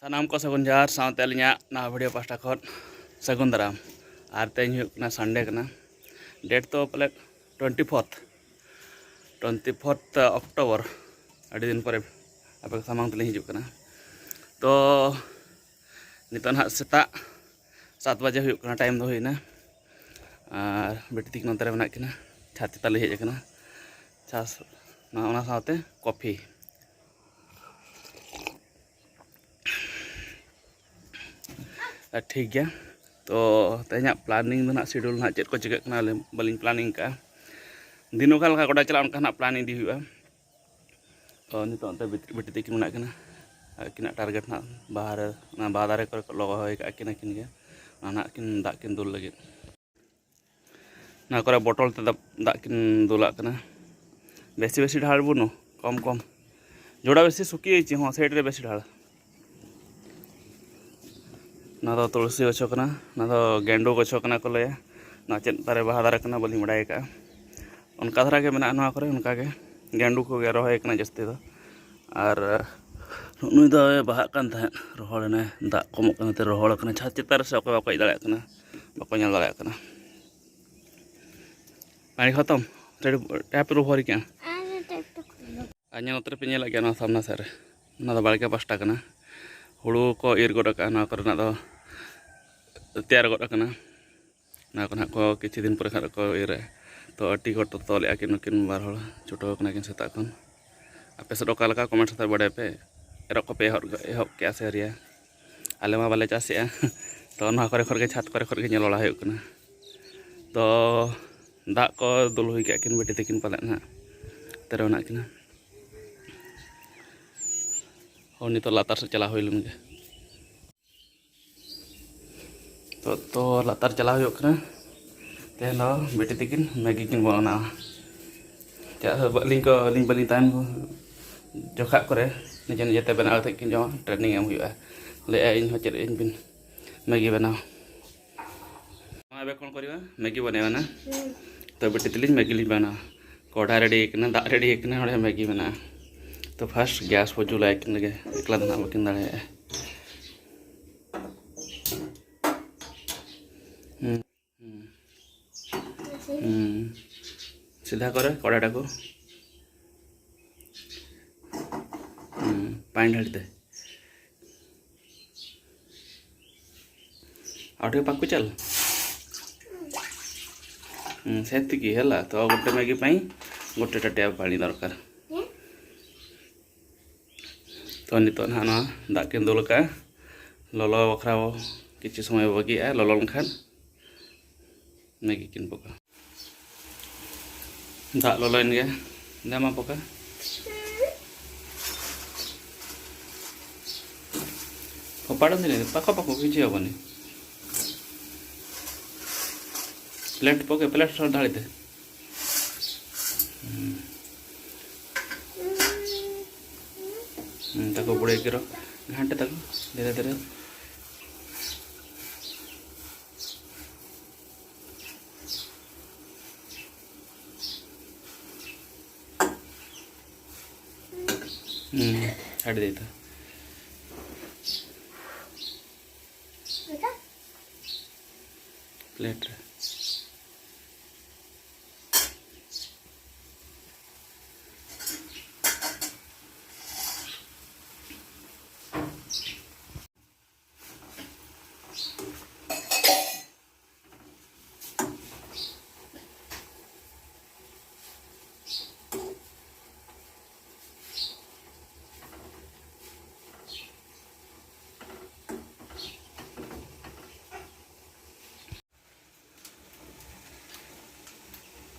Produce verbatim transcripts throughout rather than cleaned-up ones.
ᱥᱟᱱᱟᱢ ᱠᱚ ᱥᱟᱹᱜᱩᱱ ᱡᱚᱦᱟᱨ, ᱥᱟᱶᱛᱮ ᱟᱹᱞᱤᱧᱟᱜ ᱱᱟᱣᱟ ᱵᱷᱤᱰᱤᱭᱳ ᱯᱟᱦᱴᱟ ᱠᱷᱚᱱ ᱥᱟᱹᱜᱩᱱ ᱫᱟᱨᱟᱢ᱾ ᱟᱨ ᱛᱮᱦᱮᱧ ᱦᱩᱭᱩᱜ ᱠᱟᱱᱟ ᱥᱟᱱᱰᱮ ᱠᱟᱱᱟ, ᱰᱮᱴ ᱛᱚ ᱯᱟᱞᱮᱫ twenty fourth, twenty fourth October. ᱟᱹᱰᱤ ᱫᱤᱱ ᱯᱚᱨᱮ ᱟᱯᱮ ᱠᱚ ᱥᱟᱢᱟᱝ ᱛᱮᱞᱤᱧ ᱦᱤᱡᱩᱜ ᱠᱟᱱᱟ᱾ ᱛᱚ ᱱᱤᱛᱚᱜ ᱱᱟᱦᱟᱜ ᱥᱮᱛᱟᱜ ᱥᱟᱛ ᱵᱟᱡᱮ ᱦᱩᱭᱩᱜ ᱠᱟᱱᱟ, ᱴᱟᱭᱤᱢ ᱫᱚ ᱦᱩᱭᱱᱟ᱾ ᱟᱨ ᱵᱤᱴᱤ ᱛᱤᱠᱤᱱ ᱱᱚᱛᱮ ᱨᱮ ᱢᱮᱱᱟᱜ ᱠᱤᱱᱟ, ᱪᱷᱟᱛ ᱪᱮᱛᱟᱱ ᱞᱤᱧ ᱦᱮᱡ ᱟᱠᱟᱱᱟ᱾ ᱪᱷᱟ, ᱚᱱᱟ ᱥᱟᱶᱛᱮ ᱠᱚᱯᱷᱤ᱾ ᱟᱨ ᱴᱷᱤᱠ ᱜᱮᱭᱟ, ᱛᱚ ᱛᱮᱦᱮᱧᱟᱜ ᱯᱞᱟᱱᱤᱝ ᱫᱚ ᱱᱟᱦᱟᱜ, ᱥᱤᱰᱩᱞ ᱱᱟᱦᱟᱜ ᱪᱮᱫ ᱠᱚ ᱪᱤᱠᱟᱹᱜ ᱠᱟᱱᱟ, ᱟᱞᱮ ᱵᱟᱹᱞᱤᱧ ᱯᱞᱟᱱᱤᱝ ᱠᱟᱜᱼᱟ᱾ ᱫᱤᱱ ᱚᱠᱟ ᱞᱮᱠᱟ ᱜᱚᱰᱟ ᱪᱟᱞᱟᱜ, ᱚᱱᱠᱟ ᱱᱟᱦᱟᱜ ᱯᱞᱟᱱ ᱤᱫᱤ ᱦᱩᱭᱩᱜᱼᱟ᱾ ᱛᱚ ᱱᱤᱛᱚᱜ ᱚᱱᱛᱮ ᱵᱤᱴᱤ, ᱵᱤᱴᱤ ᱛᱟᱹᱠᱤᱱ ᱢᱮᱱᱟᱜ ᱠᱤᱱᱟ, ᱟᱹᱠᱤᱱᱟᱜ ᱴᱟᱨᱜᱮᱴ ᱱᱟᱦᱟᱜ ᱵᱟᱦᱟ ᱨᱮ, ᱚᱱᱟ ᱵᱟᱦᱟ ᱫᱟᱨᱮ ᱠᱚᱨᱮ ᱠᱚ ᱨᱚᱦᱚᱭ ᱠᱟᱜᱼᱟ ᱠᱤᱱ, ᱟᱹᱠᱤᱱ ᱜᱮ ᱚᱱᱟ ᱱᱟᱦᱟᱜ ᱠᱤᱱ ᱫᱟᱜ ᱠᱤᱱ ᱫᱩᱞ ᱞᱟᱹᱜᱤᱫ᱾ ᱱᱚᱣᱟ ᱠᱚᱨᱮ ᱵᱚᱴᱚᱞ ᱛᱮ ᱫᱟᱜ, ᱫᱟᱜ ᱠᱤᱱ ᱫᱩᱞᱟᱜ ᱠᱟᱱᱟ᱾ ᱵᱮᱥᱤ ᱵᱮᱥᱤ ᱰᱷᱟᱞ ᱵᱩᱱᱩ, ᱠᱚᱢ ᱠᱚᱢ᱾ ᱡᱚᱲᱟ ᱵᱮᱥᱤ ᱥᱩᱠᱤ ᱦᱚᱸ ᱥᱟᱭᱤᱰ ᱨᱮ ᱵᱮᱥᱤ ᱰᱷᱟᱞ᱾ ᱱᱚᱣᱟ ᱫᱚ ᱛᱩᱞᱥᱤ ᱜᱚᱪᱷᱚ ᱠᱟᱱᱟ, ᱱᱚᱣᱟ ᱫᱚ ᱜᱮᱸᱰᱩ ᱜᱚᱪᱷᱚ ᱠᱟᱱᱟ ᱠᱚ ᱞᱟᱹᱭᱟ᱾ ᱱᱚᱣᱟ ᱪᱮᱫ ᱫᱟᱨᱮ, ᱵᱟᱦᱟ ᱫᱟᱨᱮ ᱠᱟᱱᱟ, ᱵᱟᱹᱞᱤᱧ ᱵᱟᱲᱟᱭ ᱟᱠᱟᱫᱼᱟ᱾ ᱚᱱᱠᱟ ᱫᱷᱟᱨᱟ ᱜᱮ ᱢᱮᱱᱟᱜᱼᱟ ᱱᱚᱣᱟ ᱠᱚᱨᱮ, ᱚᱱᱠᱟ ᱜᱮ ᱜᱮᱸᱰᱩ ᱠᱚᱜᱮ ᱨᱚᱦᱚᱭ ᱠᱟᱱᱟ ᱡᱟᱹᱥᱛᱤ ᱫᱚ᱾ ᱟᱨ ᱱᱩᱭ ᱫᱚᱭ ᱵᱟᱦᱟᱜ ᱠᱟᱱ ᱛᱟᱦᱮᱸᱫ, ᱨᱚᱦᱚᱲ ᱮᱱᱟᱭ, ᱫᱟᱜ ᱠᱚᱢᱚᱜ ᱠᱟᱱᱟ ᱛᱮ ᱨᱚᱦᱚᱲ ᱠᱟᱱᱟ᱾ ᱪᱷᱟᱫᱽ ᱪᱮᱛᱟᱱ ᱨᱮ ᱥᱮ ᱚᱠᱚᱭ ᱵᱟᱠᱚ ᱦᱮᱡ ᱫᱟᱲᱮᱭᱟᱜ ᱠᱟᱱᱟ, ᱵᱟᱠᱚ ᱧᱮᱞ ᱫᱟᱲᱮᱭᱟᱜ ᱠᱟᱱᱟ᱾ ᱯᱟᱱᱤ ᱠᱷᱚᱛᱚᱢ? ᱴᱮᱯ ᱨᱮ ᱵᱷᱚᱨᱤ ᱠᱮᱜᱼᱟ᱾ ᱟᱨ ᱧᱮᱞ ᱱᱚᱛᱮ ᱨᱮᱯᱮ ᱧᱮᱞᱮᱫ ᱜᱮᱭᱟ, ᱱᱚᱣᱟ ᱥᱟᱢᱱᱟ ᱥᱮᱫ ᱨᱮ, ᱚᱱᱟ ᱫᱚ ᱵᱟᱲᱜᱮ ᱯᱟᱥᱴᱟ ᱠᱟᱱᱟ᱾ ᱦᱩᱲᱩ ᱠᱚ ᱤᱨ ᱜᱚᱫ ᱟᱠᱟᱫᱼᱟ, ᱱᱚᱣᱟ ᱠᱚᱨᱮᱱᱟᱜ ᱫᱚ ᱛᱮᱭᱟᱨ ᱜᱚᱫ ᱟᱠᱟᱱᱟ᱾ ᱱᱚᱣᱟ ᱠᱚ ᱱᱟᱦᱟᱜ ᱠᱚ ᱠᱤᱪᱷᱩ ᱫᱤᱱ ᱯᱚᱨᱮ ᱠᱷᱟᱱ ᱠᱚ ᱤᱨᱟ᱾ ᱛᱚ ᱟᱹᱴᱤ ᱠᱚ ᱛᱚᱞᱮᱫᱼᱟ ᱠᱤᱱ ᱱᱩᱠᱤᱱ ᱵᱟᱨ ᱦᱚᱲ, ᱪᱷᱩᱴᱟᱹᱣ ᱠᱟᱱᱟ ᱠᱤᱱ ᱥᱮᱛᱟᱜ ᱠᱷᱚᱱ᱾ ᱟᱯᱮ ᱥᱮᱫ ᱚᱠᱟ ᱞᱮᱠᱟ, ᱠᱚᱢᱮᱱᱴ ᱠᱟᱛᱮ ᱵᱟᱲᱟᱭ ᱯᱮ᱾ ᱮᱨᱚᱜ ᱠᱚᱯᱮ ᱮᱦᱚᱵ, ᱮᱦᱚᱵ ᱠᱮᱜᱼᱟ ᱥᱮ ᱟᱹᱣᱨᱤᱭᱟ? ᱟᱞᱮ ᱢᱟ ᱵᱟᱞᱮ ᱪᱟᱥᱮᱜᱼᱟ᱾ ᱛᱚ ᱱᱚᱣᱟ ᱠᱚᱨᱮ ᱠᱷᱚᱱ ᱜᱮ, ᱪᱷᱟᱫᱽ ᱠᱚᱨᱮ ᱠᱷᱚᱱ ᱜᱮ ᱧᱮᱞ ᱵᱟᱲᱟ ᱦᱩᱭᱩᱜ ᱠᱟᱱᱟ᱾ ᱛᱚ ᱫᱟᱜ ᱠᱚ ᱫᱩᱞ ᱦᱩᱭ ᱠᱟᱜ ᱠᱤᱱ ᱵᱤᱴᱤ ᱛᱟᱹᱠᱤᱱ ᱯᱟᱞᱮᱫ ᱱᱟᱦᱟᱜ, ᱱᱚᱛᱮ ᱨᱮ ᱢᱮᱱᱟᱜ ᱠᱤᱱᱟ᱾ ᱦᱳᱭ, ᱱᱤᱛᱚᱜ ᱞᱟᱛᱟᱨ ᱥᱮᱫ ᱪᱟᱞᱟᱣ ᱦᱩᱭ ᱞᱮᱱ ᱜᱮ᱾ ᱛᱚ, ᱛᱚ ᱞᱟᱛᱟᱨ ᱪᱟᱞᱟᱣ ᱦᱩᱭᱩᱜ ᱠᱟᱱᱟ᱾ ᱛᱮᱦᱮᱧ ᱫᱚ ᱵᱤᱴᱤ ᱛᱟᱹᱠᱤᱱ ᱢᱮᱜᱤ ᱠᱤᱱ ᱵᱮᱱᱟᱣᱟ᱾ ᱪᱮᱫᱟᱜ ᱥᱮ ᱟᱹᱞᱤᱧ ᱠᱚ, ᱟᱹᱞᱤᱧ ᱵᱟᱹᱞᱤᱧ ᱛᱟᱦᱮᱱ ᱡᱚᱠᱷᱟᱜ ᱠᱚᱨᱮ ᱱᱤᱡᱮ ᱱᱤᱡᱮ ᱛᱮ ᱵᱮᱱᱟᱣ ᱠᱟᱛᱮᱫ ᱠᱤᱱ ᱡᱚᱢᱟ, ᱴᱨᱮᱱᱤᱝ ᱮᱢ ᱦᱩᱭᱩᱜᱼᱟ᱾ ᱞᱟᱹᱭᱮᱫᱼᱟ ᱤᱧ ᱦᱚᱸ ᱪᱮᱫ ᱤᱧ ᱵᱤᱱ ᱢᱮᱜᱤ ᱵᱮᱱᱟᱣ᱾ ᱱᱚᱣᱟ ᱵᱮᱠᱚᱱ ᱠᱚᱨᱮ ᱢᱮᱜᱤ ᱵᱟᱱᱟᱣ ᱮᱱᱟ᱾ ᱛᱚ ᱵᱤᱴᱤ ᱛᱟᱹᱞᱤᱧ ᱢᱮᱜᱤ ᱞᱤᱧ ᱵᱮᱱᱟᱣᱟ᱾ ᱠᱚᱰᱷᱟ ᱨᱮᱰᱤ ᱠᱟᱱᱟ, ᱫᱟᱜ ᱨᱮᱰᱤ ᱠᱟᱱᱟ, ᱱᱚᱰᱮ ᱢᱮᱜᱤ ᱢᱮᱱᱟᱜᱼᱟ᱾ ᱛᱚ ᱯᱷᱟᱥᱴ ᱜᱮᱥ ᱵᱚ ᱡᱩᱞᱟ, ᱮᱠᱤᱱ ᱨᱮᱜᱮ, ᱮᱠᱞᱟ ᱫᱚ ᱱᱟᱦᱟᱜ ᱵᱟᱹᱠᱤᱱ ᱫᱟᱲᱮᱭᱟᱜᱼᱟ᱾ ସିଧା କରେ କଡ଼ାଟାକୁ। ହୁଁ, ପାଣି ଢାଳି ଦେ। ଆଉ ଟିକେ ପାଖକୁ ଚାଲ। ହୁଁ, ସେତିକି ହେଲା। ତ ଗୋଟେ ମ୍ୟାଗି ପାଇଁ ଗୋଟେ ତାଟିଆ ପାଣି ଦରକାର। ᱛᱚ, ᱱᱤᱛᱚᱜ ᱱᱟᱦᱟᱜ ᱱᱚᱣᱟ ᱫᱟᱜ ᱠᱤᱱ ᱫᱩᱞ ᱟᱠᱟᱫᱼᱟ᱾ ᱞᱚᱞᱚ ᱵᱟᱠᱷᱨᱟ ᱵᱚ ᱠᱤᱪᱷᱩ ᱥᱚᱢᱚᱭ ᱵᱚ ᱵᱟᱹᱜᱤᱭᱟᱜᱼᱟ᱾ ᱞᱚᱞᱚ ᱞᱮᱱᱠᱷᱟᱱ ᱢᱮᱜᱤ ᱠᱤᱱ ᱯᱚᱠᱟ᱾ ᱫᱟᱜ ᱞᱚᱞᱚᱭᱮᱱ ᱜᱮ, ᱫᱮ ᱢᱟ ᱯᱚᱠᱟ᱾ ᱯᱷᱳᱯᱟᱲᱟᱢ ᱫᱤᱱᱟᱹ ᱯᱟᱠᱚ ᱯᱟᱠᱚ ᱠᱤᱪᱷᱩ ᱦᱚᱵᱚᱱᱤ᱾ ᱯᱞᱮᱴ ᱯᱚᱠᱮ, ᱯᱞᱮᱴ ᱥᱚᱨ ᱫᱟᱲᱮ ᱛᱮ᱾ ᱦᱩᱸ, ᱛᱟᱠᱚ ᱵᱩᱲᱟᱹᱭ ᱠᱮᱨᱚ, ᱜᱷᱟᱱᱴᱮ ᱛᱟᱠᱚ ᱫᱷᱤᱨᱮ ᱫᱷᱤᱨᱮ᱾ ᱦᱩᱸ, ᱟᱹᱰᱤ ᱫᱤᱱ ᱛᱚ᱾ ᱯᱞᱮᱴ ᱨᱮ᱾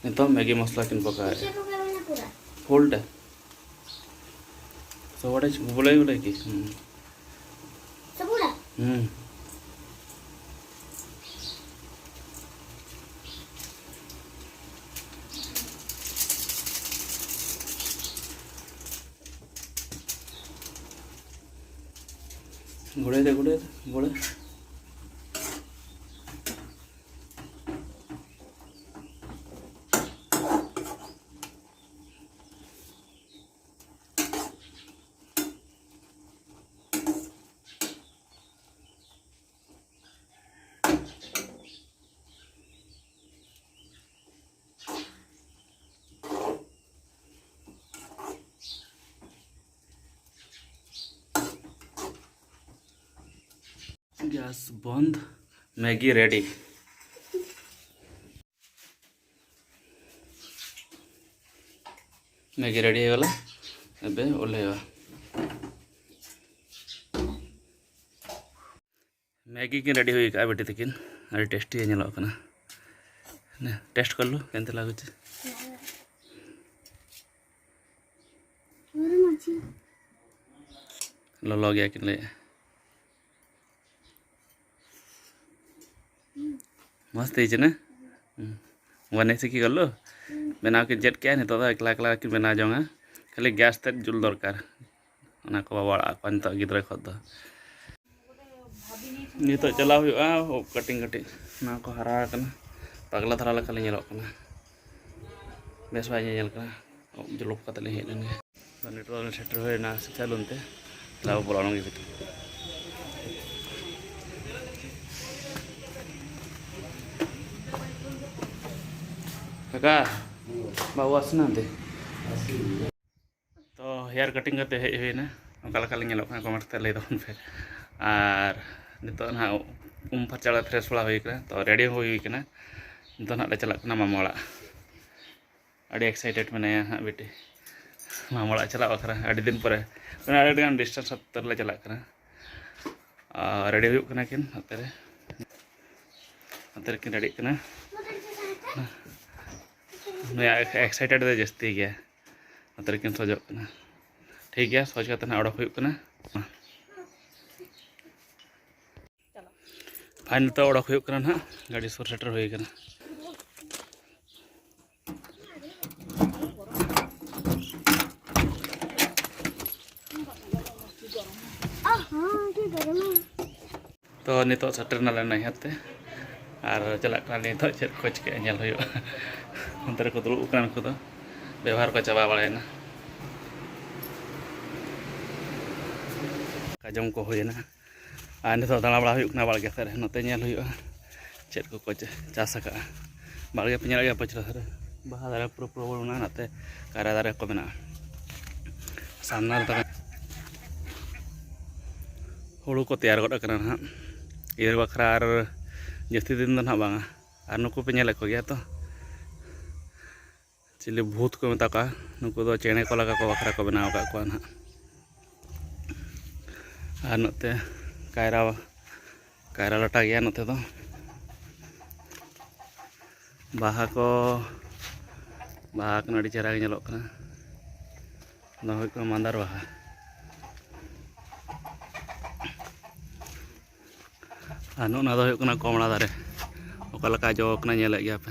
ᱱᱤᱛᱚᱜ ᱢᱮᱜᱤ ᱢᱚᱥᱞᱟ ᱠᱤᱱ ᱯᱚᱠᱟᱣᱮᱫᱼᱟ᱾ ᱯᱤᱪᱷᱮ ᱯᱚᱠᱟᱣ ᱢᱮ ᱯᱩᱨᱟ᱾ ᱯᱷᱩᱞ ᱴᱟ᱾ ᱥᱚᱵᱟᱰᱮ ᱵᱚᱞᱮ ᱵᱚᱞᱮ ᱠᱤ? ᱦᱩᱸ᱾ ᱥᱟᱵᱩᱲᱟ? ᱦᱩᱸ᱾ ᱜᱩᱲᱟᱹᱭ ᱫᱮ, ᱜᱩᱲᱟᱹᱭ ᱫᱮ, ᱜᱩᱲᱟᱹᱭ᱾ ᱜᱮᱥ ᱵᱚᱱᱫ᱾ ᱢᱮᱜᱤ ᱨᱮᱰᱤ᱾ ᱢᱮᱜᱤ ᱨᱮᱰᱤ ହେଇଗଲା। ଏବେ ଓହ୍ଲେଇବା। ମ୍ୟାଗି କି ରେଡ଼ି ହୋଇଗଲା ବେଟି ତକିନ୍। ଆରେ ଟେଷ୍ଟି ᱧᱮᱞᱚᱜ ᱠᱟᱱᱟ। ᱱᱮ, ᱴᱮᱥᱴ ᱠᱚᱨᱞᱩ, କେମିତି ଲାଗୁଛି? ᱞᱚᱞᱚ ᱜᱮᱭᱟ ᱠᱤᱱ ᱞᱟᱹᱭᱮᱫᱼᱟ᱾ ᱢᱚᱡᱽ ᱛᱮ ᱦᱮᱡ ᱮᱱᱟ? ᱦᱩᱸ᱾ ᱵᱟᱱᱮ ᱥᱤᱠᱷᱤ ᱜᱚᱞᱚ? ᱵᱮᱱᱟᱣ ᱠᱤᱱ ᱪᱮᱫ ᱠᱮᱜᱼᱟ, ᱱᱤᱛᱚᱜ ᱫᱚ ᱮᱠᱞᱟ ᱮᱠᱞᱟ ᱠᱤᱱ ᱵᱮᱱᱟᱣ ᱡᱚᱝᱟ᱾ ᱠᱷᱟᱹᱞᱤ ᱜᱮᱥ ᱛᱮᱫ ᱡᱩᱞ ᱫᱚᱨᱠᱟᱨ᱾ ᱚᱱᱟ ᱠᱚ ᱵᱟᱵᱚ ᱟᱲᱟᱜ ᱟᱠᱚᱣᱟ ᱱᱤᱛᱚᱜ ᱜᱤᱫᱽᱨᱟᱹ ᱠᱷᱚᱱ ᱫᱚ᱾ ᱱᱤᱛᱚᱜ ᱪᱟᱞᱟᱣ ᱦᱩᱭᱩᱜᱼᱟ, ᱩᱵ ᱠᱟᱹᱴᱤᱝ ᱠᱟᱹᱴᱤᱡ᱾ ᱚᱱᱟ ᱠᱚ ᱦᱟᱨᱟ ᱟᱠᱟᱱᱟ, ᱯᱟᱜᱽᱞᱟ ᱫᱷᱟᱨᱟ ᱞᱮᱠᱟ ᱞᱤᱧ ᱧᱮᱞᱚᱜ ᱠᱟᱱᱟ, ᱵᱮᱥ ᱵᱟᱭ ᱧᱮᱧᱮᱞ ᱠᱟᱱᱟ᱾ ᱩᱵ ᱡᱩᱞᱩᱯ ᱠᱟᱛᱮ ᱞᱤᱧ ᱦᱮᱡ ᱞᱮᱱ ᱜᱮ᱾ ᱛᱚ, ᱱᱤᱛᱚᱜ ᱫᱚ ᱥᱮᱴᱮᱨ ᱦᱩᱭᱱᱟ ᱥᱮᱞᱩᱱ ᱛᱮ, ᱪᱟᱞᱟᱣ ᱵᱚᱞᱚ ᱞᱮᱱ ᱜᱮ ᱵᱷᱤᱛᱤᱨ᱾ ᱠᱟᱠᱟ, ᱵᱟᱹᱵᱩ ᱟᱥᱮᱱᱟ ᱚᱱᱛᱮ᱾ ᱛᱚ, ᱦᱮᱭᱟᱨ ᱠᱟᱴᱤᱝ ᱠᱟᱛᱮ ᱦᱮᱡ ᱦᱩᱭᱱᱟ᱾ ᱚᱠᱟ ᱞᱮᱠᱟ ᱞᱤᱧ ᱧᱮᱞᱚᱜ ᱠᱟᱱᱟ, ᱠᱚᱢᱮᱱᱴ ᱛᱮ ᱞᱟᱹᱭ ᱛᱟᱵᱚᱱ ᱯᱮ᱾ ᱟᱨ ᱱᱤᱛᱚᱜ ᱱᱟᱦᱟᱜ ᱩᱢ ᱯᱷᱟᱨᱪᱟ ᱵᱟᱲᱟ, ᱯᱷᱨᱮᱥ ᱵᱟᱲᱟ ᱦᱩᱭ ᱠᱟᱱᱟ, ᱛᱚ ᱨᱮᱰᱤ ᱦᱚᱸ ᱦᱩᱭ ᱠᱟᱱᱟ᱾ ᱱᱤᱛᱚᱜ ᱱᱟᱦᱟᱜ ᱞᱮ ᱪᱟᱞᱟᱜ ᱠᱟᱱᱟ ᱢᱟᱢᱟ ᱚᱲᱟᱜ᱾ ᱟᱹᱰᱤ ᱮᱠᱥᱟᱭᱴᱮᱰ ᱢᱮᱱᱟᱭᱟ ᱦᱟᱸᱜ ᱵᱤᱴᱤ, ᱢᱟᱢᱟ ᱚᱲᱟᱜ ᱪᱟᱞᱟᱜ ᱵᱟᱠᱷᱨᱟ᱾ ᱟᱹᱰᱤ ᱫᱤᱱ ᱯᱚᱨᱮ, ᱢᱟᱱᱮ ᱟᱹᱰᱤ ᱜᱟᱱ ᱰᱤᱥᱴᱮᱱᱥ ᱦᱚᱛᱮ ᱛᱮᱞᱮ ᱪᱟᱞᱟᱜ ᱠᱟᱱᱟ᱾ ᱟᱨ ᱨᱮᱰᱤ ᱦᱩᱭᱩᱜ ᱠᱟᱱᱟ ᱠᱤᱱ ᱦᱟᱱᱛᱮ ᱨᱮ, ᱦᱟᱱᱛᱮ ᱨᱮᱠᱤᱱ ᱨᱮᱰᱤᱜ ᱠᱟᱱᱟ᱾ ᱱᱩᱭᱟᱜ ᱮᱠᱥᱟᱭᱴᱮᱰ ᱫᱚ ᱡᱟᱹᱥᱛᱤ ᱜᱮᱭᱟ᱾ ᱱᱚᱛᱮ ᱨᱮᱠᱤᱱ ᱥᱚᱡᱚᱜ ᱠᱟᱱᱟ᱾ ᱴᱷᱤᱠ ᱜᱮᱭᱟ, ᱥᱚᱡᱽ ᱠᱟᱛᱮ ᱱᱟᱦᱟᱜ ᱚᱰᱚᱠ ᱦᱩᱭᱩᱜ ᱠᱟᱱᱟ᱾ ᱯᱷᱟᱭᱱᱟᱞ ᱛᱚ ᱚᱰᱚᱠ ᱦᱩᱭᱩᱜ ᱠᱟᱱᱟ ᱱᱟᱦᱟᱜ, ᱜᱟᱹᱰᱤ ᱥᱩᱨ ᱥᱮᱴᱮᱨ ᱦᱩᱭ ᱠᱟᱱᱟ᱾ ᱛᱚ, ᱱᱤᱛᱚᱜ ᱥᱮᱴᱮᱨ ᱱᱟᱞᱮ ᱱᱟᱹᱭᱦᱟᱹᱨ ᱛᱮ, ᱟᱨ ᱪᱟᱞᱟᱜ ᱠᱟᱱᱟ ᱱᱤᱛᱚᱜ ᱪᱮᱫ ᱠᱚ ᱪᱤᱠᱟᱹᱜᱼᱟ ᱧᱮᱞ ᱦᱩᱭᱩᱜᱼᱟ᱾ ᱚᱱᱛᱮ ᱨᱮᱠᱚ ᱫᱩᱲᱩᱵ ᱟᱠᱟᱱᱟ ᱩᱱᱠᱩ ᱫᱚ, ᱵᱮᱵᱚᱦᱟᱨ ᱠᱚ ᱪᱟᱵᱟ ᱵᱟᱲᱟᱭᱮᱱᱟ᱾ ᱫᱟᱠᱟ ᱡᱚᱢ ᱠᱚ ᱦᱩᱭᱮᱱᱟ, ᱟᱨ ᱱᱤᱛᱚᱜ ᱫᱟᱬᱟ ᱵᱟᱲᱟ ᱦᱩᱭᱩᱜ ᱠᱟᱱᱟ ᱵᱟᱲᱜᱮ ᱥᱮᱫ ᱨᱮ᱾ ᱱᱚᱛᱮ ᱧᱮᱞ ᱦᱩᱭᱩᱜᱼᱟ ᱪᱮᱫ ᱠᱚᱠᱚ ᱪᱟ-, ᱪᱟᱥ ᱟᱠᱟᱫᱼᱟ᱾ ᱵᱟᱲᱜᱮ ᱯᱮ ᱧᱮᱞᱮᱫ ᱜᱮᱭᱟ ᱯᱟᱹᱪᱷᱞᱟᱹ ᱫᱷᱟᱨᱮ ᱵᱟᱦᱟ ᱫᱟᱨᱮ ᱯᱩᱨᱟᱹ ᱯᱩᱨᱟᱹ ᱵᱚᱞᱚ ᱢᱮᱱᱟᱜᱼᱟ, ᱱᱚᱛᱮ ᱠᱟᱭᱨᱟ ᱫᱟᱨᱮ ᱠᱚ ᱢᱮᱱᱟᱜᱼᱟ᱾ ᱥᱟᱢᱱᱟ ᱨᱮ ᱛᱟᱵᱮᱱ ᱦᱩᱲᱩ ᱠᱚ ᱛᱮᱭᱟᱨ ᱜᱚᱫ ᱟᱠᱟᱱᱟ ᱱᱟᱦᱟᱜ᱾ ᱤᱭᱟᱹ ᱵᱟᱠᱷᱨᱟ ᱟᱨ ᱡᱟᱹᱥᱛᱤ ᱫᱤᱱ ᱫᱚ ᱱᱟᱦᱟᱜ ᱵᱟᱝᱟ᱾ ᱟᱨ ᱱᱩᱠᱩ ᱯᱮ ᱧᱮᱞᱮᱫ ᱠᱚᱜᱮᱭᱟ ᱛᱚ, ᱪᱤᱞᱤ ᱵᱷᱩᱛ ᱠᱚ ᱢᱮᱛᱟ ᱠᱚᱣᱟ, ᱱᱩᱠᱩ ᱫᱚ ᱪᱮᱬᱮ ᱠᱚ ᱞᱟᱜᱟ ᱠᱚ ᱵᱟᱠᱷᱨᱟ ᱠᱚ ᱵᱮᱱᱟᱣ ᱟᱠᱟᱫ ᱠᱚᱣᱟ ᱱᱟᱦᱟᱜ᱾ ᱟᱨ ᱱᱚᱛᱮ ᱠᱟᱭᱨᱟ, ᱠᱟᱭᱨᱟ ᱞᱟᱴᱟ ᱜᱮᱭᱟ ᱱᱚᱛᱮ ᱫᱚ᱾ ᱵᱟᱦᱟ ᱠᱚ, ᱵᱟᱦᱟ ᱠᱚ ᱟᱹᱰᱤ ᱪᱮᱦᱨᱟ ᱜᱮ ᱧᱮᱞᱚᱜ ᱠᱟᱱᱟ᱾ ᱱᱚᱣᱟ ᱦᱩᱭᱩᱜ ᱠᱟᱱᱟ ᱢᱟᱸᱫᱟᱨ ᱵᱟᱦᱟ᱾ ᱟᱨ ᱱᱚᱜᱼᱚ ᱱᱚᱣᱟ ᱫᱚ ᱦᱩᱭᱩᱜ ᱠᱟᱱᱟ ᱠᱚᱢᱲᱟ ᱫᱟᱨᱮ, ᱚᱠᱟ ᱞᱮᱠᱟ ᱡᱚ ᱠᱟᱱᱟ ᱧᱮᱞᱮᱫ ᱜᱮᱭᱟ ᱯᱮ᱾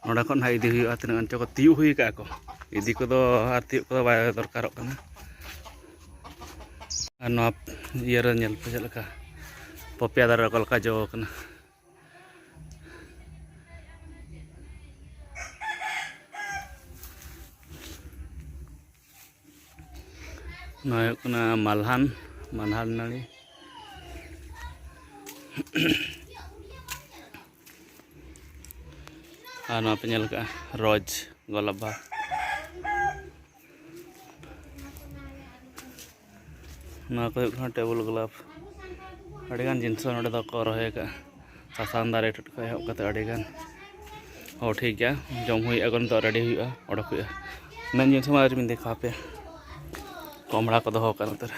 ᱱᱚᱸᱰᱮ ᱠᱷᱚᱱ ᱦᱟᱸᱜ ᱤᱫᱤ ᱦᱩᱭᱩᱜᱼᱟ, ᱛᱤᱱᱟᱹᱜ ᱜᱟᱱ ᱪᱚᱠᱚ ᱛᱤᱭᱳᱜ ᱦᱩᱭ ᱠᱟᱜᱼᱟ ᱠᱚ᱾ ᱤᱫᱤ ᱠᱚᱫᱚ ᱟᱨ ᱛᱤᱭᱳᱜ ᱠᱚᱫᱚ ᱵᱟᱭ ᱫᱚᱨᱠᱟᱨᱚᱜ ᱠᱟᱱᱟ᱾ ᱟᱨ ᱱᱚᱣᱟ ᱤᱭᱟᱹ ᱨᱮ ᱧᱮᱞ ᱯᱮ ᱪᱮᱫ ᱞᱮᱠᱟ ᱯᱚᱯᱤᱭᱟ ᱫᱟᱨᱮ ᱚᱠᱟ ᱞᱮᱠᱟ ᱡᱚ ᱠᱟᱱᱟ᱾ ᱱᱚᱣᱟ ᱦᱩᱭᱩᱜ ᱠᱟᱱᱟ ᱢᱟᱞᱦᱟᱱ, ᱢᱟᱞᱦᱟᱱ ᱱᱟᱹᱲᱤ᱾ ᱟᱨ ᱱᱚᱣᱟ ᱯᱮ ᱧᱮᱞ ᱠᱟᱜᱼᱟ ᱨᱳᱡᱽ ᱜᱳᱞᱟᱯ ᱵᱟᱦᱟ᱾ ᱱᱚᱣᱟ ᱠᱚ ᱦᱩᱭᱩᱜ ᱠᱟᱱᱟ ᱴᱮᱵᱩᱞ ᱜᱳᱞᱟᱯ᱾ ᱟᱹᱰᱤᱜᱟᱱ ᱡᱤᱱᱤᱥ ᱱᱚᱰᱮ ᱫᱚᱠᱚ ᱨᱚᱦᱚᱭ ᱟᱠᱟᱫᱼᱟ᱾ ᱥᱟᱥᱟᱝ ᱫᱟᱨᱮ ᱴᱷᱮᱱ ᱠᱷᱚᱱ ᱮᱦᱚᱵ ᱠᱟᱛᱮ ᱟᱹᱰᱤᱜᱟᱱ᱾ ᱦᱚᱸ, ᱴᱷᱤᱠ ᱜᱮᱭᱟ, ᱡᱚᱢ ᱦᱩᱭᱩᱜᱼᱟ, ᱮᱠᱷᱚᱱ ᱫᱚ ᱨᱮᱰᱤ ᱦᱩᱭᱩᱜᱼᱟ, ᱚᱰᱚᱠ ᱦᱩᱭᱩᱜᱼᱟ᱾ ᱢᱮᱱ ᱡᱤᱱᱤᱥ ᱢᱟ ᱟᱹᱣᱨᱤ ᱵᱤᱱ ᱫᱮᱠᱷᱟᱣ ᱯᱮᱭᱟ, ᱠᱚᱢᱲᱟ ᱠᱚ ᱫᱚᱦᱚ ᱟᱠᱟᱫ ᱱᱚᱛᱮ ᱨᱮ᱾